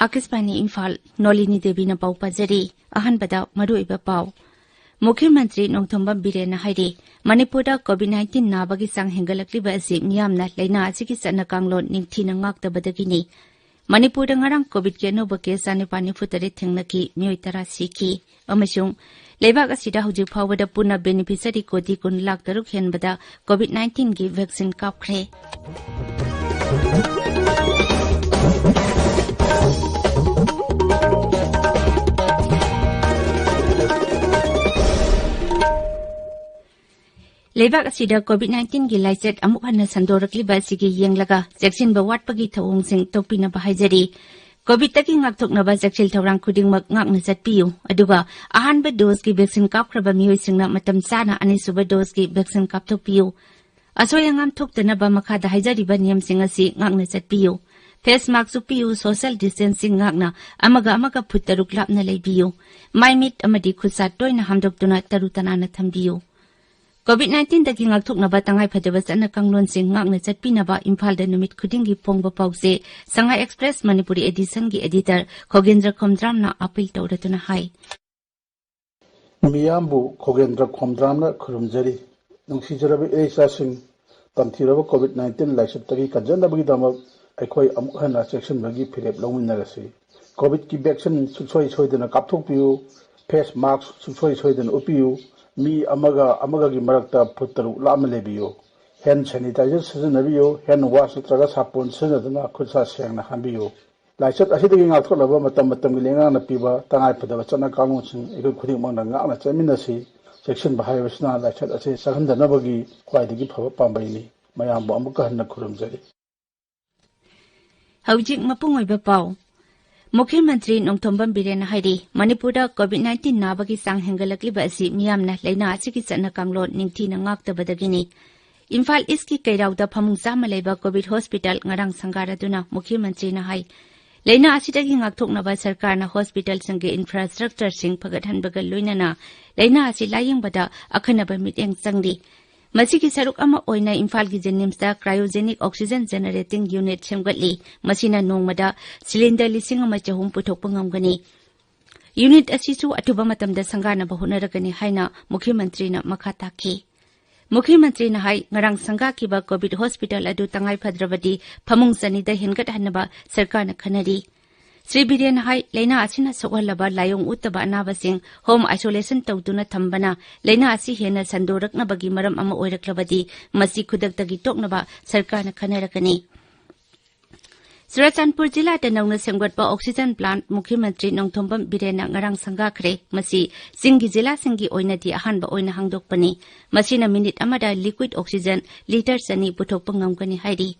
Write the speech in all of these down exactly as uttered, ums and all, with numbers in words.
ꯑꯥꯀꯥꯁꯕꯥꯅꯤ ꯏꯝꯐꯥꯜ, ꯅꯣꯂꯤꯅꯤ ꯗꯦꯕꯤꯅ ꯄꯥꯎ ꯄꯥꯖꯔꯤ꯫ ꯑꯍꯥꯟꯕꯗ ꯃꯔꯨꯑꯣꯏꯕ ꯄꯥꯎ꯫ ꯃꯨꯈ꯭ꯌ ꯃꯟꯇ꯭ꯔꯤ ꯅꯣꯡꯊꯣꯝꯕꯝ ꯕꯤꯔꯦꯟꯅ ꯍꯥꯏꯔꯤ, ꯃꯅꯤꯄꯨꯔꯗ ꯀꯣꯚꯤꯗ ꯅꯥꯏꯟꯇꯤꯟ ꯅꯥꯕꯒꯤ ꯆꯥꯡ ꯍꯦꯟꯒꯠꯂꯛꯂꯤꯕ ꯑꯁꯤ ꯃꯤꯌꯥꯝꯅ ꯂꯥꯏꯅꯥ ꯑꯁꯤꯒꯤ ꯆꯠꯅ ꯀꯥꯡꯂꯣꯟ ꯅꯤꯡꯊꯤꯅ ꯉꯥꯛꯇꯕꯗꯒꯤꯅꯤ꯫ ꯃꯅꯤꯄꯨꯔꯗ ꯉꯔꯥꯡ ꯀꯣꯚꯤꯗꯀꯤ ꯑꯅꯧꯕ ꯀꯦꯁ ꯆꯥꯅꯤꯄꯥꯟ ꯅꯤꯐꯨ ꯇꯔꯦꯠ ꯊꯦꯡꯅꯈꯤ, ꯃꯤꯑꯣꯏ ꯇꯔꯥ ꯁꯤꯈꯤ꯫ ꯑꯃꯁꯨꯡ ꯂꯩꯕꯥꯛ ꯑꯁꯤꯗ ꯍꯧꯖꯤꯛ ꯐꯥꯎꯕꯗ ꯄꯨꯟꯅ ꯕꯦꯅꯤꯐꯤꯁꯔꯤ ꯀꯣꯇꯤ ꯀꯨꯟ ꯂꯥꯈ ꯇꯔꯨꯛ ꯍꯦꯟꯕꯗ ꯀꯣꯚꯤꯗ ꯅꯥꯏꯟꯇꯤꯟꯒꯤ ꯚꯦꯛꯁꯤꯟ ꯀꯥꯞꯈ꯭ꯔꯦ꯫ ꯂꯩꯕꯥꯛ ꯑꯁꯤꯗ ꯀꯣꯚꯤꯗ ꯅꯥꯏꯟꯇꯤꯟꯒꯤ ꯂꯥꯏꯆꯠ ꯑꯃꯨꯛ ꯍꯟꯅ ꯁꯟꯗꯣꯔꯛꯂꯤꯕ ꯑꯁꯤꯒꯤ ꯌꯦꯡꯂꯒ ꯆꯦꯛꯁꯤꯟꯕ ꯋꯥꯠꯄꯒꯤ ꯊꯧꯑꯣꯡꯁꯤꯡ ꯇꯧꯕꯤꯅꯕ ꯍꯥꯏꯖꯔꯤ꯫ ꯀꯣꯚꯤꯗꯇꯒꯤ ꯉꯥꯛꯊꯣꯛꯅꯕ ꯆꯦꯛꯁꯤꯜ ꯊꯧꯔꯥꯡ ꯈꯨꯗꯤꯡꯃꯛ ꯉꯥꯛꯅ ꯆꯠꯄꯤꯌꯨ, ꯑꯗꯨꯒ ꯑꯍꯥꯟꯕ ꯗꯣꯁꯀꯤ ꯚꯦꯛꯁꯤꯟ ꯀꯥꯞꯈ꯭ꯔꯕ ꯃꯤꯑꯣꯏꯁꯤꯡꯅ ꯃꯇꯝ ꯆꯥꯅ ꯑꯅꯤꯁꯨꯕ ꯗꯣꯁꯀꯤ ꯚꯦꯛꯁꯤꯟ ꯀꯥꯞꯊꯣꯛꯄꯤꯌꯨ꯫ ꯑꯁꯣꯏ ꯑꯉꯥꯝ ꯊꯣꯛꯇꯅꯕ ꯃꯈꯥꯗ ꯍꯥꯏꯖꯔꯤꯕ ꯅꯤꯌꯝꯁꯤꯡ ꯑꯁꯤ ꯉꯥꯛꯅ ꯆꯠꯄꯤꯌꯨ꯫ ꯐꯦꯁ ꯃꯥꯁꯛ ꯎꯞꯄꯤꯌꯨ, ꯁꯣꯁꯤꯌꯦꯜ ꯗꯤꯁꯇꯦꯟꯁꯤꯡ ꯉꯥꯛꯅ ꯑꯃꯒ ꯑꯃꯒ ꯐꯨꯠ ꯇꯔꯨꯛ ꯂꯥꯞꯅ ꯂꯩꯕꯤꯌꯨ꯫ ꯃꯥꯏ ꯃꯤꯠ ꯑꯃꯗꯤ ꯈꯨꯠꯁꯥ ꯇꯣꯏꯅ ꯍꯥꯝꯗꯣꯛꯇꯨꯅ ꯇꯔꯨ ꯇꯅꯥꯟꯅ ꯊꯝꯕꯤꯌꯨ꯫ ꯀꯣꯚꯤꯗ ꯅꯥꯏꯟꯇꯤꯟꯗꯒꯤ ꯉꯥꯛꯊꯣꯛꯅꯕ ꯇꯉꯥꯏꯐꯗꯕ ꯆꯠꯅ ꯀꯥꯡꯂꯣꯟꯁꯤꯡ ꯉꯥꯛꯅ ꯆꯠꯄꯤꯅꯕ ꯏꯝꯐꯥꯜꯗ ꯅꯨꯃꯤꯠ ꯈꯨꯗꯤꯡꯒꯤ ꯐꯣꯡꯕ ꯄꯥꯎꯆꯦ ꯁꯉꯥꯏ ꯑꯦꯛꯁꯄ꯭ꯔꯦꯁ ꯃꯅꯤꯄꯨꯔꯤ ꯑꯦꯗꯤꯁꯟꯒꯤ ꯑꯦꯗꯤꯇꯔ ꯈꯣꯒꯦꯟꯗ꯭ꯔ ꯈꯣꯝꯗ꯭ꯔꯥꯝꯅ ꯑꯥꯄꯤꯜ ꯇꯧꯔꯗꯨꯅ ꯍꯥꯏ꯫ ꯃꯤꯌꯥꯝꯕꯨ ꯈꯣꯒꯦꯟꯗ꯭ꯔ ꯈꯣꯝꯗ꯭ꯔꯥꯝꯅ ꯈꯨꯔꯨꯝꯖꯔꯤ꯫ ꯅꯨꯡꯁꯤꯖꯔꯕ ꯏꯆꯥꯁꯤꯡ, ꯇꯝꯊꯤꯔꯕ ꯀꯣꯚꯤꯗ ꯅꯥꯏꯟꯇꯤꯟ ꯂꯥꯏꯆꯠꯇꯒꯤ ꯀꯟꯖꯅꯕꯒꯤꯗꯃꯛ ꯑꯩꯈꯣꯏ ꯑꯃꯨꯛ ꯍꯟꯅ ꯆꯦꯛꯁꯤꯟꯕꯒꯤ ꯐꯤꯔꯦꯞ ꯂꯧꯃꯤꯟꯅꯔꯁꯤ꯫ ꯀꯣꯚꯤꯗꯀꯤ ꯚꯦꯛꯁꯤꯟ ꯁꯨꯡꯁꯣꯏ ꯁꯣꯏꯗꯅ ꯀꯥꯞꯊꯣꯛꯄꯤꯌꯨ꯫ ꯐꯦꯁ ꯃꯥꯁꯛ ꯁꯨꯡꯁꯣꯏ ꯁꯣꯏꯗꯅ ꯎꯞꯄꯤꯌꯨ꯫ ꯃꯤ ꯑꯃꯒ ꯑꯃꯒꯒꯤ ꯃꯔꯛꯇ ꯐꯨꯠ ꯇꯔꯨꯛ ꯂꯥꯞꯅ ꯂꯩꯕꯤꯌꯨ꯫ ꯍꯦꯟ ꯁꯦꯅꯤꯇꯥꯏꯖꯔ ꯁꯤꯖꯤꯟꯅꯕꯤꯌꯨ꯫ ꯍꯦꯟ ꯋꯥꯁ ꯅꯠꯇ꯭ꯔꯒ ꯁꯥꯄꯣꯟ ꯁꯤꯖꯤꯟꯅꯗꯨꯅ ꯈꯨꯠ ꯁꯥ ꯁꯦꯡꯅ ꯍꯥꯝꯕꯤꯌꯨ꯫ ꯂꯥꯏꯆꯠ ꯑꯁꯤꯗꯒꯤ ꯉꯥꯛꯊꯣꯛꯅꯕ ꯃꯇꯝ ꯃꯇꯝꯒꯤ ꯂꯩꯉꯥꯛꯅ ꯄꯤꯕ ꯇꯉꯥꯏ ꯐꯗꯕ ꯆꯠꯅ ꯀꯥꯡꯂꯣꯟꯁꯤꯡ ꯑꯩꯈꯣꯏ ꯈꯨꯗꯤꯡꯃꯛꯅ ꯉꯥꯛꯅ ꯆꯠꯃꯤꯟꯅꯁꯤ꯫ ꯆꯦꯛꯁꯤꯟꯕ ꯍꯥꯏꯕꯁꯤꯅ ꯂꯥꯏꯆꯠ ꯑꯁꯤ ꯆꯪꯍꯟꯗꯅꯕꯒꯤ ꯈ꯭ꯋꯥꯏꯗꯒꯤ ꯐꯕ ꯄꯥꯝꯕꯩꯅꯤ꯫ ꯃꯌꯥꯝꯕꯨ ꯑꯃꯨꯛꯀ ꯍꯟꯅ ꯈꯨꯔꯨꯝꯖꯔꯤ꯫ ꯍꯧꯖꯤꯛ ꯃꯄꯨꯡ ꯑꯣꯏꯕ ꯄꯥꯎ꯫ ꯃꯨꯈ꯭ꯌ ꯃꯟꯇ꯭ꯔꯤ ꯅꯣꯡꯊꯣꯝꯕꯝ ꯕꯤꯔꯦꯟꯅ ꯍꯥꯏꯔꯤ, ꯃꯅꯤꯄꯨꯔꯗ ꯀꯣꯚꯤꯗ ꯅꯥꯏꯟꯇꯤꯟ ꯅꯥꯕꯒꯤ ꯆꯥꯡ ꯍꯦꯟꯒꯠꯂꯛꯂꯤꯕ ꯑꯁꯤ ꯃꯤꯌꯥꯝꯅ ꯂꯥꯏꯅꯥ ꯑꯁꯤꯒꯤ ꯆꯠꯅ ꯀꯥꯡꯂꯣꯟ ꯅꯤꯡꯊꯤꯅ ꯉꯥꯛꯇꯕꯗꯒꯤꯅꯤ꯫ ꯏꯝꯐꯥꯜ ꯏꯁꯀꯤ ꯀꯩꯔꯥꯎꯗ ꯐꯃꯨꯡ ꯆꯥꯝꯃ ꯂꯩꯕ ꯀꯣꯚꯤꯗ ꯍꯣꯁꯄꯤꯇꯥꯜ ꯉꯔꯥꯡ ꯁꯪꯒꯥꯔꯗꯨꯅ ꯃꯨꯈ꯭ꯌ ꯃꯟꯇ꯭ꯔꯤꯅ ꯍꯥꯏ, ꯂꯥꯏꯅꯥ ꯑꯁꯤꯗꯒꯤ ꯉꯥꯛꯊꯣꯛꯅꯕ ꯁꯔꯀꯥꯔꯅ ꯍꯣꯁꯄꯤꯇꯥꯜꯁꯤꯡꯒꯤ ꯏꯟꯐ꯭ꯔꯥꯁ꯭ꯇ꯭ꯔꯛꯆꯔꯁꯤꯡ ꯐꯒꯠꯍꯟꯕꯒ ꯂꯣꯏꯅꯅ ꯂꯥꯏꯅꯥ ꯑꯁꯤ ꯂꯥꯌꯦꯡꯕꯗ ꯑꯈꯟꯅꯕ ꯃꯤꯠꯌꯦꯡ ꯆꯪꯂꯤ꯫ ꯃꯁꯤꯒꯤ ꯁꯔꯨꯛ ꯑꯃ ꯑꯣꯏꯅ ꯏꯝꯐꯥꯜꯒꯤ JNIMSꯇ cryogenic oxygen generating unit ꯁꯦꯝꯒꯠꯂꯤ꯫ ꯃꯁꯤꯅ ꯅꯣꯡꯃꯗ cylinder ꯂꯤꯁꯤꯡ ꯑꯃ ꯆꯍꯨꯝ ꯄꯨꯊꯣꯛꯄ ꯉꯝꯒꯅꯤ꯫ Unit ꯑꯁꯤꯁꯨ ꯑꯊꯨꯕ ꯃꯇꯝꯗ ꯁꯪꯒꯥꯅꯕ ꯍꯣꯠꯅꯔꯒꯅꯤ ꯍꯥꯏꯅ ꯃꯨꯈ꯭ꯌ ꯃꯟꯇ꯭ꯔꯤꯅ ꯃꯈꯥ ꯇꯥꯈꯤ꯫ ꯃꯨꯈ꯭ꯌ ꯃꯟꯇ꯭ꯔꯤꯅ ꯍꯥꯏ, ꯉꯔꯥꯡ ꯁꯪꯒꯥꯈꯤꯕ COVID hospital ꯑꯗꯨ ꯇꯉꯥꯏ ꯐꯗ꯭ꯔꯕꯗꯤ ꯐꯃꯨꯡ ꯆꯅꯤꯗ ꯍꯦꯟꯒꯠꯍꯟꯅꯕ ꯁꯔꯀꯥꯔꯅ ꯈꯟꯅꯔꯤ꯫ ꯁ꯭ꯔꯤ ꯕꯤꯔꯦꯟꯅ ꯍꯥꯏ, ꯂꯥꯏꯅꯥ ꯑꯁꯤꯅ ꯁꯣꯛꯍꯜꯂꯕ ꯂꯥꯏꯑꯣꯡ ꯎꯠꯇꯕ ꯑꯅꯥꯕꯁꯤꯡ home isolation ꯇꯧꯗꯨꯅ ꯊꯝꯕꯅ ꯂꯥꯏꯅꯥ ꯑꯁꯤ ꯍꯦꯟꯅ ꯁꯟꯗꯣꯔꯛꯅꯕꯒꯤ ꯃꯔꯝ ꯑꯃ ꯑꯣꯏꯔꯛꯂꯕꯗꯤ ꯃꯁꯤ ꯈꯨꯗꯛꯇꯒꯤ ꯇꯣꯛꯅꯕ ꯁꯔꯀꯥꯔꯅ ꯈꯟꯅꯔꯛꯀꯅꯤ꯫ ꯆꯨꯔꯥꯆꯥꯟꯄꯨꯔ ꯖꯤꯂꯥꯗ ꯅꯧꯅ ꯁꯦꯝꯒꯠꯄ oxygen plant ꯃꯨꯈ꯭ꯌ ꯃꯟꯇ꯭ꯔꯤ ꯅꯣꯡꯊꯣꯝꯕꯝ ꯕꯤꯔꯦꯟꯅ ꯉꯔꯥꯡ ꯁꯪꯒꯥꯈ꯭ꯔꯦ꯫ ꯃꯁꯤ ꯆꯤꯡꯒꯤ ꯖꯤꯂꯥꯁꯤꯡꯒꯤ ꯑꯣꯏꯅꯗꯤ ꯑꯍꯥꯟꯕ ꯑꯣꯏꯅ ꯍꯥꯡꯗꯣꯛꯄꯅꯤ꯫ ꯃꯁꯤꯅ minute ꯑꯃꯗ liquid oxygen litre ꯆꯅꯤ ꯄꯨꯊꯣꯛꯄ ꯉꯝꯒꯅꯤ ꯍꯥꯏꯔꯤ꯫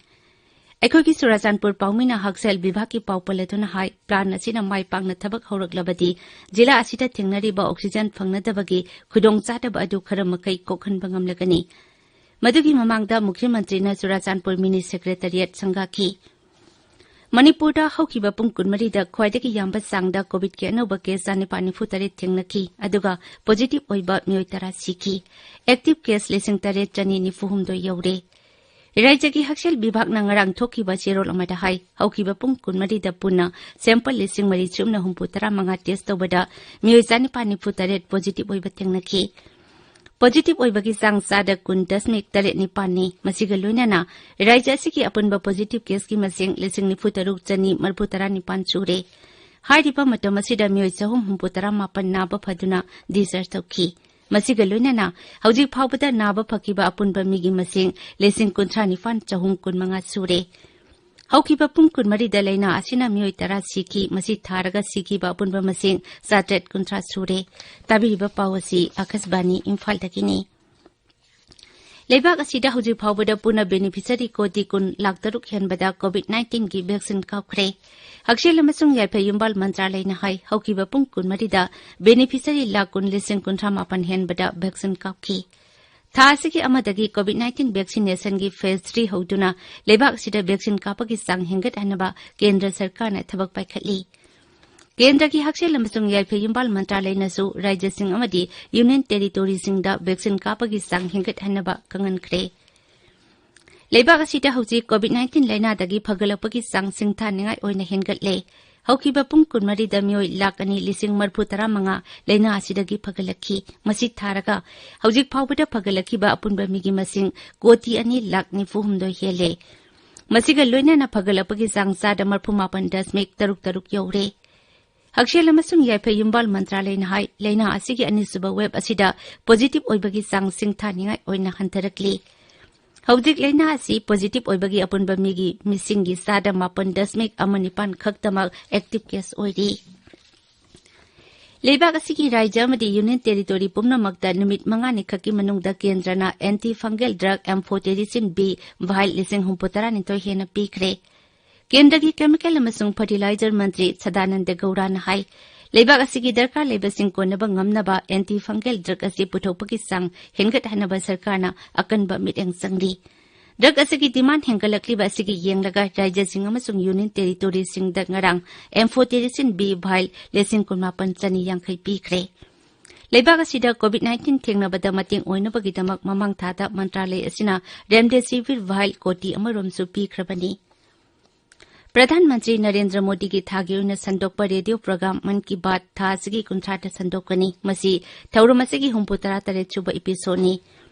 ꯑꯩꯈꯣꯏꯒꯤ ꯆꯨꯔꯥꯆꯥꯟꯄꯨꯔ ꯄꯥꯎꯃꯤꯅ ꯍꯛꯁꯦꯜ ꯚꯤꯚꯥꯒꯀꯤ ꯄꯥꯎ ꯄꯜꯂꯗꯨꯅ ꯍꯥꯏ, plant ꯑꯁꯤꯅ ꯃꯥꯏ ꯄꯥꯛꯅ ꯊꯕꯛ ꯍꯧꯔꯛꯂꯕꯗꯤ ꯖꯤꯂꯥ ꯑꯁꯤꯗ ꯊꯦꯡꯅꯔꯤꯕ oxygen ꯐꯪꯅꯗꯕꯒꯤ ꯈꯨꯗꯣꯡꯆꯥꯗꯕ ꯑꯗꯨ ꯈꯔ ꯃꯈꯩ ꯀꯣꯛꯍꯟꯕ ꯉꯝꯂꯒꯅꯤ꯫ ꯃꯗꯨꯒꯤ ꯃꯃꯥꯡꯗ ꯃꯨꯈ꯭ꯌ ꯃꯟꯇ꯭ꯔꯤꯅ ꯆꯨꯔꯥꯆꯥꯟꯄꯨꯔ mini secretariat ꯁꯪꯒꯥꯈꯤ꯫ ꯃꯅꯤꯄꯨꯔꯗ ꯍꯧꯈꯤꯕ ꯄꯨꯡ ꯀꯨꯟꯃꯔꯤꯗ ꯈ꯭ꯋꯥꯏꯗꯒꯤ ꯌꯥꯝꯕ ꯆꯥꯡꯗ COVIDꯀꯤ ꯑꯅꯧꯕ case ꯆꯥꯅꯤꯄꯥꯟ ꯅꯤꯐꯨ ꯇꯔꯦꯠ ꯊꯦꯡꯅꯈꯤ, ꯑꯗꯨꯒ positive ꯑꯣꯏꯕ ꯃꯤꯑꯣꯏ ꯇꯔꯥ ꯁꯤꯈꯤ꯫ Active case ꯂꯤꯁꯤꯡ ꯇꯔꯦꯠ ꯆꯅꯤ ꯅꯤꯐꯨ ꯍꯨꯝꯗꯣꯏ ꯌꯧꯔꯦ꯫ ꯔꯥꯖ꯭ꯌꯒꯤ ꯍꯛꯁꯦꯜ ꯚꯤꯚꯥꯒꯅ ꯉꯔꯥꯡ ꯊꯣꯛꯈꯤꯕ ꯆꯦꯔꯣꯜ ꯑꯃꯗ ꯍꯥꯏ, ꯍꯧꯈꯤꯕ ꯄꯨꯡ ꯀꯨꯟꯃꯔꯤꯗ ꯄꯨꯟꯅ sample ꯂꯤꯁꯤꯡ ꯃꯔꯤ ꯆꯨꯝꯅ ꯍꯨꯝꯐꯨ ꯇꯔꯥ ꯃꯉꯥ test ꯇꯧꯕꯗ ꯃꯤꯑꯣꯏ ꯆꯥꯅꯤꯄꯥꯟ ꯅꯤꯐꯨ ꯇꯔꯦꯠ positive ꯑꯣꯏꯕ ꯊꯦꯡꯅꯈꯤ꯫ Positive ꯑꯣꯏꯕꯒꯤ ꯆꯥꯡ ꯆꯥꯗ ꯀꯨꯟ ꯗꯁꯃꯤꯛ ꯇꯔꯦꯠ ꯅꯤꯄꯥꯟꯅꯤ꯫ ꯃꯁꯤꯒ ꯂꯣꯏꯅꯅ ꯔꯥꯖ꯭ꯌ ꯑꯁꯤꯒꯤ ꯑꯄꯨꯟꯕ positive caseꯀꯤ ꯃꯁꯤꯡ ꯂꯤꯁꯤꯡ ꯅꯤꯐꯨ ꯇꯔꯨꯛ ꯆꯅꯤ ꯃꯔꯤꯐꯨ ꯇꯔꯥ ꯅꯤꯄꯥꯟ ꯁꯨꯔꯦ꯫ ꯍꯥꯏꯔꯤꯕ ꯃꯇꯝ ꯑꯁꯤꯗ ꯃꯤꯑꯣꯏ ꯆꯍꯨꯝ ꯍꯨꯝꯐꯨ ꯇꯔꯥ ꯃꯥꯄꯟ ꯅꯥꯕ ꯐꯗꯨꯅ discharge ꯇꯧꯈꯤ꯫ ꯃꯁꯤꯒ ꯂꯣꯏꯅꯅ ꯍꯧꯖꯤꯛ ꯐꯥꯎꯕꯗ ꯅꯥꯕ ꯐꯈꯤꯕ ꯑꯄꯨꯟꯕ ꯃꯤꯒꯤ ꯃꯁꯤꯡ ꯂꯤꯁꯤꯡ ꯀꯨꯟꯊ꯭ꯔꯥ ꯅꯤꯄꯥꯟ ꯆꯍꯨꯝ ꯀꯨꯟ ꯃꯉꯥ ꯁꯨꯔꯦ꯫ ꯍꯧꯈꯤꯕ ꯄꯨꯡ ꯀꯨꯟꯃꯔꯤꯗ ꯂꯥꯏꯅꯥ ꯑꯁꯤꯅ ꯃꯤꯑꯣꯏ ꯇꯔꯥ ꯁꯤꯈꯤ꯫ ꯃꯁꯤ ꯊꯥꯔꯒ ꯁꯤꯈꯤꯕ ꯑꯄꯨꯟꯕ ꯃꯁꯤꯡ ꯆꯥꯇ꯭ꯔꯦꯠ ꯀꯨꯟꯊ꯭ꯔꯥ ꯁꯨꯔꯦ꯫ ꯇꯥꯕꯤꯔꯤꯕ ꯄꯥꯎ ꯑꯁꯤ ꯑꯥꯀꯥꯁꯕꯥꯅꯤ ꯏꯝꯐꯥꯜꯗꯒꯤꯅꯤ꯫ ꯂꯩꯕꯥꯛ ꯑꯁꯤꯗ ꯍꯧꯖꯤꯛ ꯐꯥꯎꯕꯗ ꯄꯨꯟꯅ beneficiary ꯀꯣꯇꯤ ꯀꯨꯟ ꯂꯥꯈ ꯇꯔꯨꯛ ꯍꯦꯟꯕꯗ COVID nineteenꯒꯤ vaccine ꯀꯥꯞꯈ꯭ꯔꯦ꯫ ꯍꯛꯁꯦꯜ ꯑꯃꯁꯨꯡ ꯌꯥꯏꯐ ꯌꯨꯝꯕꯥꯜ ꯃꯟꯇ꯭ꯔꯥꯂꯌꯅ ꯍꯥꯏ, ꯍꯧꯈꯤꯕ ꯄꯨꯡ ꯀꯨꯟꯃꯔꯤꯗ beneficiary ꯂꯥꯈ ꯀꯨꯟ ꯂꯤꯁꯤꯡ ꯀꯨꯟꯊ꯭ꯔꯥ ꯃꯥꯄꯟ ꯍꯦꯟꯕꯗ vaccine ꯀꯥꯞꯈꯤ꯫ ꯊꯥ ꯑꯁꯤꯒꯤ ꯑꯃꯗꯒꯤ COVID nineteen vaccinationꯒꯤ phase three ꯍꯧꯗꯨꯅ ꯂꯩꯕꯥꯛ ꯑꯁꯤꯗ vaccine ꯀꯥꯞꯄꯒꯤ ꯆꯥꯡ ꯍꯦꯟꯒꯠꯍꯟꯅꯕ ꯀꯦꯟꯗ꯭ꯔ ꯁꯔꯀꯥꯔꯅ ꯊꯕꯛ ꯄꯥꯏꯈꯠꯂꯤ꯫ ꯀꯦꯟꯗ꯭ꯔꯒꯤ ꯍꯛꯁꯦꯜ ꯑꯃꯁꯨꯡ ꯌꯥꯏꯐ ꯌꯨꯝꯕꯥꯜ ꯃꯟꯇ꯭ꯔꯥꯂꯌꯅꯁꯨ ꯔꯥꯖ꯭ꯌꯁꯤꯡ ꯑꯃꯗꯤ ꯌꯨꯅꯤꯌꯟ ꯇꯦꯔꯤꯇꯣꯔꯤꯁꯤꯡꯗ ꯚꯦꯛꯁꯤꯟ ꯀꯥꯞꯄꯒꯤ ꯆꯥꯡ ꯍꯦꯟꯒꯠꯍꯟꯅꯕ ꯈꯪꯍꯟꯈ꯭ꯔꯦ꯫ ꯂꯩꯕꯥꯛ ꯑꯁꯤꯗ ꯍꯧꯖꯤꯛ ꯀꯣꯚꯤꯗ ꯅꯥꯏꯟꯇꯤꯟ ꯂꯥꯏꯅꯥꯗꯒꯤ ꯐꯒꯠꯂꯛꯄꯒꯤ ꯆꯥꯡ ꯁꯤꯡꯊꯥꯅꯤꯡꯉꯥꯏ ꯑꯣꯏꯅ ꯍꯦꯟꯒꯠꯂꯦ꯫ ꯍꯧꯈꯤꯕ ꯄꯨꯡ ꯀꯨꯟꯃꯔꯤꯗ ꯃꯤꯑꯣꯏ ꯂꯥꯈ ꯑꯅꯤ ꯂꯤꯁꯤꯡ ꯃꯔꯤꯐꯨ ꯇꯔꯥ ꯃꯉꯥ ꯂꯥꯏꯅꯥ ꯑꯁꯤꯗꯒꯤ ꯐꯒꯠꯂꯛꯈꯤ꯫ ꯃꯁꯤ ꯊꯥꯔꯒ ꯍꯧꯖꯤꯛ ꯐꯥꯎꯕꯗ ꯐꯒꯠꯂꯛꯈꯤꯕ ꯑꯄꯨꯟꯕ ꯃꯤꯒꯤ ꯃꯁꯤꯡ ꯀꯣꯇꯤ ꯑꯅꯤ ꯂꯥꯈ ꯅꯤꯐꯨ ꯍꯨꯝꯗꯣꯏ ꯍꯦꯜꯂꯦ꯫ ꯃꯁꯤꯒ ꯂꯣꯏꯅꯅ ꯐꯒꯠꯂꯛꯄꯒꯤ ꯆꯥꯡ ꯆꯥꯗ ꯃꯔꯤꯐꯨ ꯃꯥꯄꯟ ꯗꯁꯃꯤꯛ ꯇꯔꯨꯛ ꯇꯔꯨꯛ ꯌꯧꯔꯦ꯫ ꯍꯛꯁꯦꯜ ꯑꯃꯁꯨꯡ ꯌꯥꯏꯐ ꯌꯨꯝꯕꯥꯜ ꯃꯟꯇ꯭ꯔꯥꯂꯌꯅ ꯍꯥꯏ, ꯂꯥꯏꯅꯥ ꯑꯁꯤꯒꯤ ꯑꯅꯤꯁꯨꯕ ꯋꯦꯕ ꯑꯁꯤꯗ ꯄꯣꯖꯤꯇꯤꯚ ꯑꯣꯏꯕꯒꯤ ꯆꯥꯡ ꯁꯤꯡꯊꯥꯅꯤꯡꯉꯥꯏ ꯑꯣꯏꯅ ꯍꯟꯊꯔꯛꯂꯤ꯫ ꯍꯧꯖꯤꯛ ꯂꯥꯏꯅꯥ ꯑꯁꯤ ꯄꯣꯖꯤꯇꯤꯚ ꯑꯣꯏꯕꯒꯤ ꯑꯄꯨꯟꯕ ꯃꯤꯒꯤ ꯃꯤꯁꯤꯡꯒꯤ ꯆꯥꯗ ꯃꯥꯄꯟ ꯗꯁꯃꯤꯛ ꯑꯃ ꯅꯤꯄꯥꯟ ꯈꯛꯇꯃꯛ ꯑꯦꯛꯇꯤꯚ ꯀꯦꯁ ꯑꯣꯏꯔꯤ꯫ ꯂꯩꯕꯥꯛ ꯑꯁꯤꯒꯤ ꯔꯥꯖ꯭ꯌ ꯑꯃꯗꯤ ꯌꯨꯅꯤꯌꯟ ꯇꯦꯔꯤꯇꯣꯔꯤ ꯄꯨꯝꯅꯃꯛꯇ ꯅꯨꯃꯤꯠ ꯃꯉꯥꯅꯤ ꯈꯛꯀꯤ ꯃꯅꯨꯡꯗ ꯀꯦꯟꯗ꯭ꯔꯅ ꯑꯦꯟꯇꯤ ꯐꯪꯒꯦꯜ ꯗ꯭ꯔꯒ ꯑꯦꯝꯐꯣꯇꯦꯔꯤꯁꯤꯟ ꯕꯤ ꯚꯥꯏꯜ ꯂꯤꯁꯤꯡ ꯍꯨꯝꯐꯨꯇꯔꯥ ꯅꯤꯊꯣꯏ ꯍꯦꯟꯅ ꯄꯤꯈ꯭ꯔꯦ꯫ ꯀꯦꯟꯗ꯭ꯔꯒꯤ ꯀꯦꯃꯤꯀꯦꯜ ꯑꯃꯁꯨꯡ ꯐꯔꯇꯤꯂꯥꯏꯖꯔ ꯃꯟꯇ꯭ꯔꯤ ꯁꯗꯥꯅꯟꯗ ꯒꯧꯔꯥꯅ ꯍꯥꯏ, ꯂꯩꯕꯥꯛ ꯑꯁꯤꯒꯤ ꯗꯔꯀꯥꯔ ꯂꯩꯕꯁꯤꯡ ꯀꯣꯟꯅꯕ ꯉꯝꯅꯕ ꯑꯦꯟꯇꯤ ꯐꯪꯒꯦꯜ ꯗ꯭ꯔꯒ ꯑꯁꯤ ꯄꯨꯊꯣꯛꯄꯒꯤ ꯆꯥꯡ ꯍꯦꯟꯒꯠꯍꯟꯅꯕ ꯁꯔꯀꯥꯔꯅ ꯑꯀꯟꯕ ꯃꯤꯠꯌꯦꯡ ꯆꯪꯂꯤ꯫ ꯗ꯭ꯔꯒ ꯑꯁꯤꯒꯤ ꯗꯤꯃꯥꯟ ꯍꯦꯟꯒꯠꯂꯛꯂꯤꯕ ꯑꯁꯤꯒꯤ ꯌꯦꯡꯂꯒ ꯔꯥꯖ꯭ꯌꯁꯤꯡ ꯑꯃꯁꯨꯡ ꯌꯨꯅꯤꯌꯟ ꯇꯦꯔꯤꯇꯣꯔꯤꯁꯤꯡꯗ ꯉꯔꯥꯡ ꯑꯦꯝꯐꯣꯇꯦꯔꯤꯁꯤꯟ ꯕꯤ ꯚꯥꯏꯜ ꯂꯤꯁꯤꯡ ꯀꯨꯟꯃꯥꯄꯟ ꯆꯅꯤ ꯌꯥꯡꯈꯩ ꯄꯤꯈ꯭ꯔꯦ꯫ ꯂꯩꯕꯥꯛ ꯑꯁꯤꯗ ꯀꯣꯚꯤꯗ ꯅꯥꯏꯟꯇꯤꯟ ꯊꯦꯡꯅꯕꯗ ꯃꯇꯦꯡ ꯑꯣꯏꯅꯕꯒꯤꯗꯃꯛ ꯃꯃꯥꯡ ꯊꯥꯗ ꯃꯟꯇ꯭ꯔꯥꯂꯌ ꯑꯁꯤꯅ ꯔꯦꯝꯗꯦꯁꯤꯚꯤꯔ ꯚꯥꯏꯜ ꯀꯣꯇꯤ ꯑꯃꯔꯣꯝꯁꯨ ꯄꯤꯈ꯭ꯔꯕꯅꯤ꯫ ꯄ꯭ꯔꯙꯥꯟ ꯃꯟꯇ꯭ꯔꯤ ꯅꯔꯦꯟꯗ꯭ꯔ ꯃꯣꯗꯤꯒꯤ ꯊꯥꯒꯤ ꯑꯣꯏꯅ ꯁꯟꯗꯣꯛꯄ ꯔꯦꯗꯤꯑꯣ ꯄ꯭ꯔꯣꯒ꯭ꯔꯥꯝ ꯃꯟ ꯀꯤ ꯕꯥꯠ ꯊꯥ ꯑꯁꯤꯒꯤ ꯀꯨꯟꯊ꯭ꯔꯥꯗ ꯁꯟꯗꯣꯛꯀꯅꯤ꯫ ꯃꯁꯤ ꯊꯧꯔꯝ ꯑꯁꯤꯒꯤ ꯍꯨꯝꯐꯨꯇꯔꯥ ꯇꯔꯦꯠ ꯁꯨꯕ ꯏꯄꯤꯁꯣꯗꯅꯤ꯫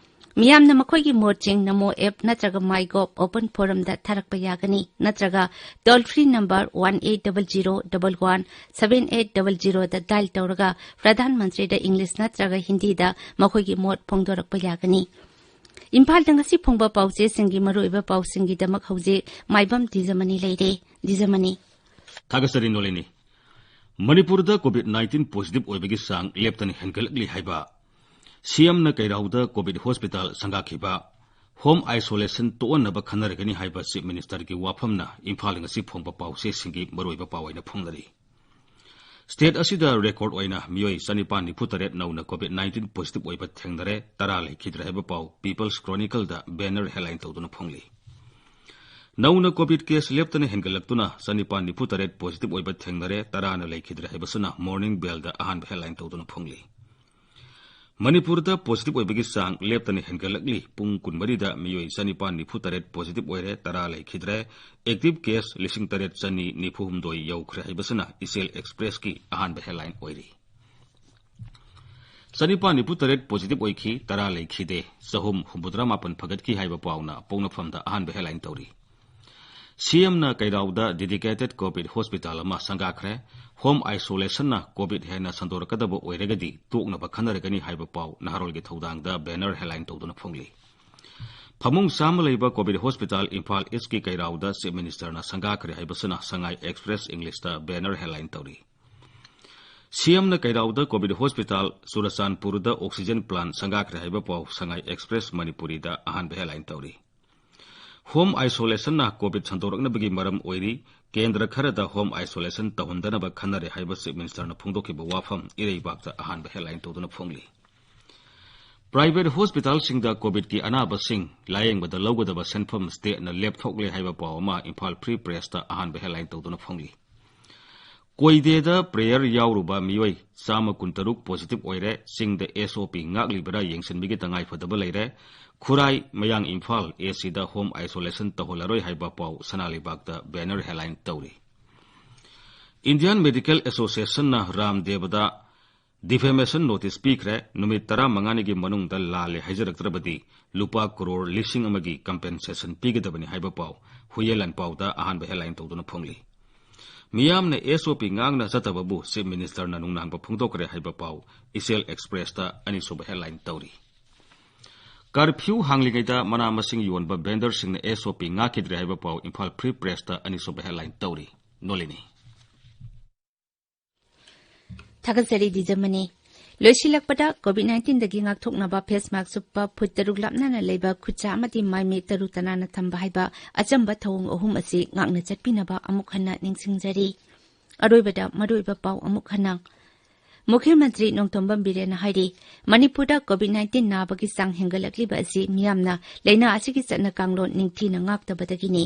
ꯃꯤꯌꯥꯝꯅ ꯃꯈꯣꯏꯒꯤ ꯃꯣꯠꯁꯤꯡ ꯅꯃꯣ ꯑꯦꯞ ꯅꯠꯇ꯭ꯔꯒ ꯃꯥꯏ ꯒꯣꯚ ꯑꯣꯄꯟ ꯐꯣꯔꯝꯗ ꯊꯥꯔꯛꯄ ꯌꯥꯒꯅꯤ, ꯅꯠꯇ꯭ꯔꯒ toll free number one eight double zero double one seven eight double ꯖꯤꯔꯣꯗ ꯗꯥꯏꯜ ꯇꯧꯔꯒ ꯄ꯭ꯔꯙꯥꯟ ꯃꯟꯇ꯭ꯔꯤꯗ ꯏꯪꯂꯤꯁ ꯅꯠꯇ꯭ꯔꯒ ꯍꯤꯟꯗꯤꯗ ꯃꯈꯣꯏꯒꯤ ꯃꯣꯠ ꯐꯣꯡꯗꯣꯔꯛꯄ ꯌꯥꯒꯅꯤ꯫ ꯏꯝꯐꯥꯜꯗ ꯉꯁꯤ ꯐꯣꯡꯕ ꯄꯥꯎꯆꯦꯁꯤꯡꯒꯤ ꯃꯔꯨꯑꯣꯏꯕ ꯄꯥꯎꯁꯤꯡꯒꯤꯗꯃꯛ ꯍꯧꯖꯤꯛ ꯃꯥꯏꯕꯝ ꯗꯤꯖꯃꯅꯤ ꯂꯩꯔꯦ꯫ ꯗꯤꯖꯃꯅꯤ꯫ ꯊꯥꯒꯠꯆꯔꯤ ꯅꯣꯂꯤꯅꯤ꯫ ꯃꯅꯤꯄꯨꯔꯗ ꯀꯣꯚꯤꯗ ꯅꯥꯏꯟꯇꯤꯟ ꯄꯣꯖꯤꯇꯤꯚ ꯑꯣꯏꯕꯒꯤ ꯆꯥꯡ ꯂꯦꯞꯇꯅ ꯍꯦꯟꯒꯠꯂꯛꯂꯤ ꯍꯥꯏꯕ, ꯁꯤꯑꯦꯝꯅ ꯀꯩꯔꯥꯎꯗ ꯀꯣꯚꯤꯗ ꯍꯣꯁꯄꯤꯇꯥꯜ ꯁꯪꯒꯥꯈꯤꯕ, ꯍꯣꯝ ꯑꯥꯏꯁꯣꯂꯦꯁꯟ ꯇꯣꯛꯍꯟꯅꯕ ꯈꯟꯅꯔꯒꯅꯤ ꯍꯥꯏꯕ ꯆꯤꯐ ꯃꯤꯅꯤꯁꯇꯔꯒꯤ ꯋꯥꯐꯝꯅ ꯏꯝꯐꯥꯜꯗ ꯉꯁꯤ ꯐꯣꯡꯕ ꯄꯥꯎꯆꯦꯁꯤꯡꯒꯤ ꯃꯔꯨꯑꯣꯏꯕ ꯄꯥꯎ ꯑꯣꯏꯅ ꯐꯣꯡꯅꯔꯤ꯫ ꯁ꯭ꯇꯦꯠ ꯑꯁꯤꯗ ꯔꯦꯀꯣꯔꯗ ꯑꯣꯏꯅ ꯃꯤꯑꯣꯏ ꯆꯅꯤꯄꯥꯟ ꯅꯤꯐꯨ ꯇꯔꯦꯠ ꯅꯧꯅ ꯀꯣꯚꯤꯗ ꯅꯥꯏꯟꯇꯤꯟ ꯄꯣꯖꯤꯇꯤꯚ ꯑꯣꯏꯕ ꯊꯦꯡꯅꯔꯦ, ꯇꯔꯥ ꯂꯩꯈꯤꯗ꯭ꯔꯦ ꯍꯥꯏꯕ ꯄꯥꯎ ꯄꯤꯄꯜꯁ ꯀ꯭ꯔꯣꯅꯤꯀꯜꯗ ꯕꯦꯅꯔ ꯍꯦꯗꯂꯥꯏꯟ ꯇꯧꯗꯨꯅ ꯐꯣꯡꯂꯤ꯫ ꯅꯧꯅ ꯀꯣꯚꯤꯗ ꯀꯦꯁ ꯂꯦꯞꯇꯅ ꯍꯦꯟꯒꯠꯂꯛꯇꯨꯅ ꯆꯅꯤꯄꯥꯟ ꯅꯤꯐꯨ ꯇꯔꯦꯠ ꯄꯣꯖꯤꯇꯤꯚ ꯑꯣꯏꯕ ꯊꯦꯡꯅꯔꯦ, ꯇꯔꯥꯅ ꯂꯩꯈꯤꯗ꯭ꯔꯦ ꯍꯥꯏꯕꯁꯤꯅ ꯃꯣꯔꯅꯤꯡ ꯕꯦꯜꯗ ꯑꯍꯥꯟꯕ ꯍꯦꯗꯂꯥꯏꯟ ꯇꯧꯗꯨꯅ ꯐꯣꯡꯂꯤ꯫ ꯃꯅꯤꯄꯨꯔꯗ ꯄꯣꯖꯤꯇꯤꯚ ꯑꯣꯏꯕꯒꯤ ꯆꯥꯡ ꯂꯦꯞꯇꯅ ꯍꯦꯟꯒꯠꯂꯛꯂꯤ꯫ ꯄꯨꯡ ꯀꯨꯟꯃꯔꯤꯗ ꯃꯤꯑꯣꯏ ꯆꯅꯤꯄꯥꯟ ꯅꯤꯐꯨ ꯇꯔꯦꯠ ꯄꯣꯖꯤꯇꯤꯚ ꯑꯣꯏꯔꯦ, ꯇꯔꯥ ꯂꯩꯈꯤꯗ꯭ꯔꯦ꯫ ꯑꯦꯛꯇꯤꯚ ꯀꯦꯁ ꯂꯤꯁꯤꯡ ꯇꯔꯦꯠ ꯆꯅꯤ ꯅꯤꯐꯨ ꯍꯨꯝꯗꯣꯏ ꯌꯧꯈ꯭ꯔꯦ ꯍꯥꯏꯕꯁꯤꯅ ꯏꯆꯦꯜ ꯑꯦꯛꯁꯄ꯭ꯔꯦꯁꯀꯤ ꯑꯍꯥꯟꯕ ꯍꯦꯗꯂꯥꯏꯟ ꯑꯣꯏꯔꯤ꯫ ꯆꯅꯤꯄꯥꯟ ꯅꯤꯐꯨ ꯇꯔꯦꯠ ꯄꯣꯖꯤꯇꯤꯚ ꯑꯣꯏꯈꯤ, ꯇꯔꯥ ꯂꯩꯈꯤꯗꯦ, ꯆꯍꯨꯝ ꯍꯨꯝꯐꯨꯇꯔꯥ ꯃꯥꯄꯟ ꯐꯒꯠꯈꯤ ꯍꯥꯏꯕ ꯄꯥꯎꯅ ꯄꯣꯛꯅꯐꯝꯗ ꯑꯍꯥꯟꯕ ꯍꯦꯗꯂꯥꯏꯟ ꯇꯧꯔꯤ꯫ ꯁꯤꯑꯦꯝꯅ ꯀꯩꯔꯥꯎꯗ ꯗꯦꯗꯤꯀꯦꯇꯦꯗ ꯀꯣꯚꯤꯗ ꯍꯣꯁꯄꯤꯇꯥꯜ ꯑꯃ ꯁꯪꯒꯥꯈ꯭ꯔꯦ꯫ ꯍꯣꯝ ꯑꯥꯏꯁꯣꯂꯦꯁꯟꯅ ꯀꯣꯚꯤꯗ ꯍꯦꯟꯅ ꯁꯟꯗꯣꯔꯛꯀꯗꯕ ꯑꯣꯏꯔꯒꯗꯤ ꯇꯣꯛꯅꯕ ꯈꯟꯅꯔꯒꯅꯤ ꯍꯥꯏꯕ ꯄꯥꯎ ꯅꯍꯥꯔꯣꯜꯒꯤ ꯊꯧꯗꯥꯡꯗ ꯕꯦꯅꯔ ꯍꯦꯗꯂꯥꯏꯟ ꯇꯧꯗꯨꯅ ꯐꯣꯡꯂꯤ꯫ ꯐꯃꯨꯡ ꯆꯥꯝꯃ ꯂꯩꯕ ꯀꯣꯚꯤꯗ ꯍꯣꯁꯄꯤꯇꯥꯜ ꯏꯝꯐꯥꯜ ꯏꯁꯀꯤ ꯀꯩꯔꯥꯎꯗ ꯆꯤꯐ ꯃꯤꯅꯤꯁꯇꯔꯅ ꯁꯪꯒꯥꯈ꯭ꯔꯦ ꯍꯥꯏꯕꯁꯤꯅ ꯁꯉꯥꯏ ꯑꯦꯛꯁꯄ꯭ꯔꯦꯁ ꯏꯪꯂꯤꯁꯇ ꯕꯦꯅꯔ ꯍꯦꯗꯂꯥꯏꯟ ꯇꯧꯔꯤ꯫ ꯁꯤꯑꯦꯝꯅ ꯀꯩꯔꯥꯎꯗ ꯀꯣꯚꯤꯗ ꯍꯣꯁꯄꯤꯇꯥꯜ, ꯆꯨꯔꯆꯥꯟꯄꯨꯔꯗ ꯑꯣꯛꯁꯤꯖꯦꯟ ꯄ꯭ꯂꯥꯟ ꯁꯪꯒꯥꯈ꯭ꯔꯦ ꯍꯥꯏꯕ ꯄꯥꯎ ꯁꯉꯥꯏ ꯑꯦꯛꯁꯄ꯭ꯔꯦꯁ ꯃꯅꯤꯄꯨꯔꯤꯗ ꯑꯍꯥꯟꯕ ꯍꯦꯗꯂꯥꯏꯟ ꯇꯧꯔꯤ꯫ ꯍꯣꯝ ꯑꯥꯏꯁꯣꯂꯦꯁꯟꯅ ꯀꯣꯚꯤꯗ ꯁꯟꯗꯣꯔꯛꯅꯕꯒꯤ ꯃꯔꯝ ꯑꯣꯏꯔꯤ꯫ ꯀꯦꯟꯗ꯭ꯔ ꯈꯔꯗ ꯍꯣꯝ ꯑꯥꯏꯁꯣꯂꯦꯁꯟ ꯇꯧꯍꯟꯗꯅꯕ ꯈꯟꯅꯔꯦ ꯍꯥꯏꯕ ꯆꯤꯐ ꯃꯤꯅꯤꯁꯇꯔꯅ ꯐꯣꯡꯗꯣꯛꯈꯤꯕ ꯋꯥꯐꯝ ꯏꯔꯩꯕꯥꯛꯇ ꯑꯍꯥꯟꯕ ꯍꯦꯗꯂꯥꯏꯟ ꯇꯧꯗꯨꯅ ꯐꯣꯡꯂꯤ꯫ ꯄ꯭ꯔꯥꯏꯚꯦꯠ ꯍꯣꯁꯄꯤꯇꯥꯜꯁꯤꯡꯗ ꯀꯣꯚꯤꯗꯀꯤ ꯑꯅꯥꯕꯁꯤꯡ ꯂꯥꯌꯦꯡꯕꯗ ꯂꯧꯒꯗꯕ ꯁꯦꯟꯐꯝ ꯁ꯭ꯇꯦꯠꯅ ꯂꯦꯞꯊꯣꯛꯂꯦ ꯍꯥꯏꯕ ꯄꯥꯎ ꯑꯃ ꯏꯝꯐꯥꯜ ꯐ꯭ꯔꯤ ꯄ꯭ꯔꯦꯁꯇ ꯑꯍꯥꯟꯕ ꯍꯦꯗꯂꯥꯏꯟ ꯇꯧꯗꯨꯅ ꯐꯣꯡꯂꯤ꯫ ꯀꯣꯏꯗꯦꯗ ꯄ꯭ꯔꯦꯌꯔ ꯌꯥꯎꯔꯨꯕ ꯃꯤꯑꯣꯏ ꯆꯥꯝꯃ ꯀꯨꯟꯇꯔꯨꯛ ꯄꯣꯖꯤꯇꯤꯚ ꯑꯣꯏꯔꯦ꯫ ꯆꯤꯡꯗ ꯑꯦꯁ ꯑꯣ ꯄꯤ ꯉꯥꯛꯂꯤꯕ꯭ꯔꯥ ꯌꯦꯡꯁꯤꯟꯕꯒꯤ ꯇꯉꯥꯏꯐꯗꯕ ꯂꯩꯔꯦ꯫ ꯈꯨꯔꯥꯏ, ꯃꯌꯥꯡ ꯏꯝꯐꯥꯜ ꯑꯦ ꯁꯤꯗ ꯍꯣꯝ ꯑꯥꯏꯁꯣꯂꯦꯁꯟ ꯇꯧꯍꯜꯂꯔꯣꯏ ꯍꯥꯏꯕ ꯄꯥꯎ ꯁꯅꯥ ꯂꯩꯕꯥꯛꯇ ꯕꯦꯅꯔ ꯍꯦꯗꯂꯥꯏꯟ ꯇꯧꯔꯤ꯫ ꯏꯟꯗꯤꯌꯟ ꯃꯦꯗꯤꯀꯦꯜ ꯑꯦꯁꯣꯁꯤꯌꯦꯁꯟꯅ ꯔꯥꯝꯗꯦꯕꯗ ꯗꯤꯐꯦꯃꯦꯁꯟ ꯅꯣꯇꯤꯁ ꯄꯤꯈ꯭ꯔꯦ꯫ ꯅꯨꯃꯤꯠ ꯇꯔꯥꯃꯉꯥꯅꯤꯒꯤ ꯃꯅꯨꯡꯗ ꯂꯥꯜꯂꯦ ꯍꯥꯏꯖꯔꯛꯇ꯭ꯔꯕꯗꯤ ꯂꯨꯄꯥ ꯀꯔꯣꯔ ꯂꯤꯁꯤꯡ ꯑꯃꯒꯤ ꯀꯝꯄꯦꯟꯁꯦꯁꯟ ꯄꯤꯒꯗꯕꯅꯤ ꯍꯥꯏꯕ ꯄꯥꯎ ꯍꯨꯏꯌꯦꯟ ꯂꯥꯟꯄꯥꯎꯗ ꯑꯍꯥꯟꯕ ꯍꯦꯗꯂꯥꯏꯟ ꯇꯧꯗꯨꯅ ꯐꯣꯡꯂꯤ꯫ ꯃꯤꯌꯥꯝꯅ ꯑꯦꯁ ꯑꯣ ꯄꯤ ꯉꯥꯛꯅ ꯆꯠꯇꯕꯕꯨ ꯆꯤꯐ ꯃꯤꯅꯤꯁꯇꯔꯅ ꯅꯨꯡꯅꯥꯡꯕ ꯐꯣꯡꯗꯣꯛꯈ꯭ꯔꯦ ꯍꯥꯏꯕ ꯄꯥꯎ ꯏꯆꯦꯜ ꯑꯦꯛꯁꯄ꯭ꯔꯦꯁꯇ ꯑꯅꯤꯁꯨꯕ ꯍꯦꯗꯂꯥꯏꯟ ꯇꯧꯔꯤ꯫ ꯀꯔꯐ꯭ꯌꯨ ꯍꯥꯡꯂꯤꯉꯩꯗ ꯃꯅꯥ ꯃꯁꯤꯡ ꯌꯣꯟꯕ ꯚꯦꯟꯗꯔꯁꯤꯡꯅ ꯑꯦꯁ ꯑꯣ ꯄꯤ ꯉꯥꯛꯈꯤꯗ꯭ꯔꯦ ꯍꯥꯏꯕ ꯄꯥꯎ ꯏꯝꯐꯥꯜ ꯐ꯭ꯔꯤ ꯄ꯭ꯔꯦꯁꯇ ꯑꯅꯤꯁꯨꯕ ꯍꯦꯗꯂꯥꯏꯟ ꯇꯧꯔꯤ꯫ ꯅꯣꯂꯤꯅꯤ꯫ ꯊꯥꯒꯠꯆꯔꯤ ꯗꯤꯖꯃꯅꯤ꯫ ꯂꯣꯏꯁꯤꯜꯂꯛꯄꯗ ꯀꯣꯚꯤꯗ ꯅꯥꯏꯟꯇꯤꯟꯗꯒꯤ ꯉꯥꯛꯊꯣꯛꯅꯕ ꯐꯦꯁ ꯃꯥꯛꯁ ꯎꯞꯄ, ꯐꯨꯠ ꯇꯔꯨꯛ ꯂꯥꯞꯅꯅ ꯂꯩꯕ ꯈꯨꯠꯁꯥ ꯑꯃꯗꯤ ꯃꯥꯏ ꯃꯤꯠ ꯇꯔꯨ ꯇꯅꯥꯟꯅ ꯊꯝꯕ ꯍꯥꯏꯕ ꯑꯆꯝꯕ ꯊꯧꯑꯣꯡ ꯑꯍꯨꯝ ꯑꯁꯤ ꯉꯥꯛꯅ ꯆꯠꯄꯤꯅꯕ ꯑꯃꯨꯛ ꯍꯟꯅ ꯅꯤꯡꯁꯤꯡꯖꯔꯤ꯫ ꯑꯔꯣꯏꯕꯗ ꯃꯔꯨꯑꯣꯏꯕ ꯄꯥꯎ ꯑꯃꯨꯛ ꯍꯟꯅ꯫ ꯃꯨꯈ꯭ꯌ ꯃꯟꯇ꯭ꯔꯤ ꯅꯣꯡꯊꯣꯝꯕꯝ ꯕꯤꯔꯦꯟꯅ ꯍꯥꯏꯔꯤ, ꯃꯅꯤꯄꯨꯔꯗ ꯀꯣꯚꯤꯗ ꯅꯥꯏꯟꯇꯤꯟ ꯅꯥꯕꯒꯤ ꯆꯥꯡ ꯍꯦꯟꯒꯠꯂꯛꯂꯤꯕ ꯑꯁꯤ ꯃꯤꯌꯥꯝꯅ ꯂꯥꯏꯅꯥ ꯑꯁꯤꯒꯤ ꯆꯠꯅ ꯀꯥꯡꯂꯣꯟ ꯅꯤꯡꯊꯤꯅ ꯉꯥꯛꯇꯕꯗꯒꯤꯅꯤ꯫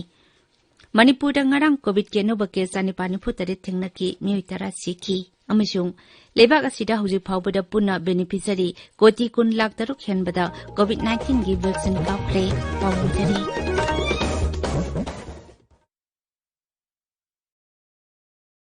ꯃꯅꯤꯄꯨꯔꯗ ꯉꯔꯥꯡ ꯀꯣꯚꯤꯗꯀꯤ ꯑꯅꯧꯕ ꯀꯦꯁ ꯆꯅꯤꯄꯥꯟ ꯅꯤꯐꯨ ꯇꯔꯦꯠ ꯊꯦꯡꯅꯈꯤ, ꯃꯤꯑꯣꯏ ꯇꯔꯥ ꯁꯤꯈꯤ꯫ ꯑꯃꯁꯨꯡ ꯂꯩꯕꯥꯛ ꯑꯁꯤꯗ ꯍꯧꯖꯤꯛ ꯐꯥꯎꯕꯗ ꯄꯨꯟꯅ ꯕꯦꯅꯤꯐꯤꯁꯔꯤ ꯀꯣꯇꯤ ꯀꯨꯟ ꯂꯥꯈ ꯇꯔꯨꯛ ꯍꯦꯟꯕꯗ ꯀꯣꯚꯤꯗ ꯅꯥꯏꯟꯇꯤꯟꯒꯤ ꯚꯦꯛꯁꯤꯟ ꯀꯥꯞꯈ꯭ꯔꯦ꯫ ꯄꯥꯎ ꯂꯣꯏꯖꯔꯤ꯫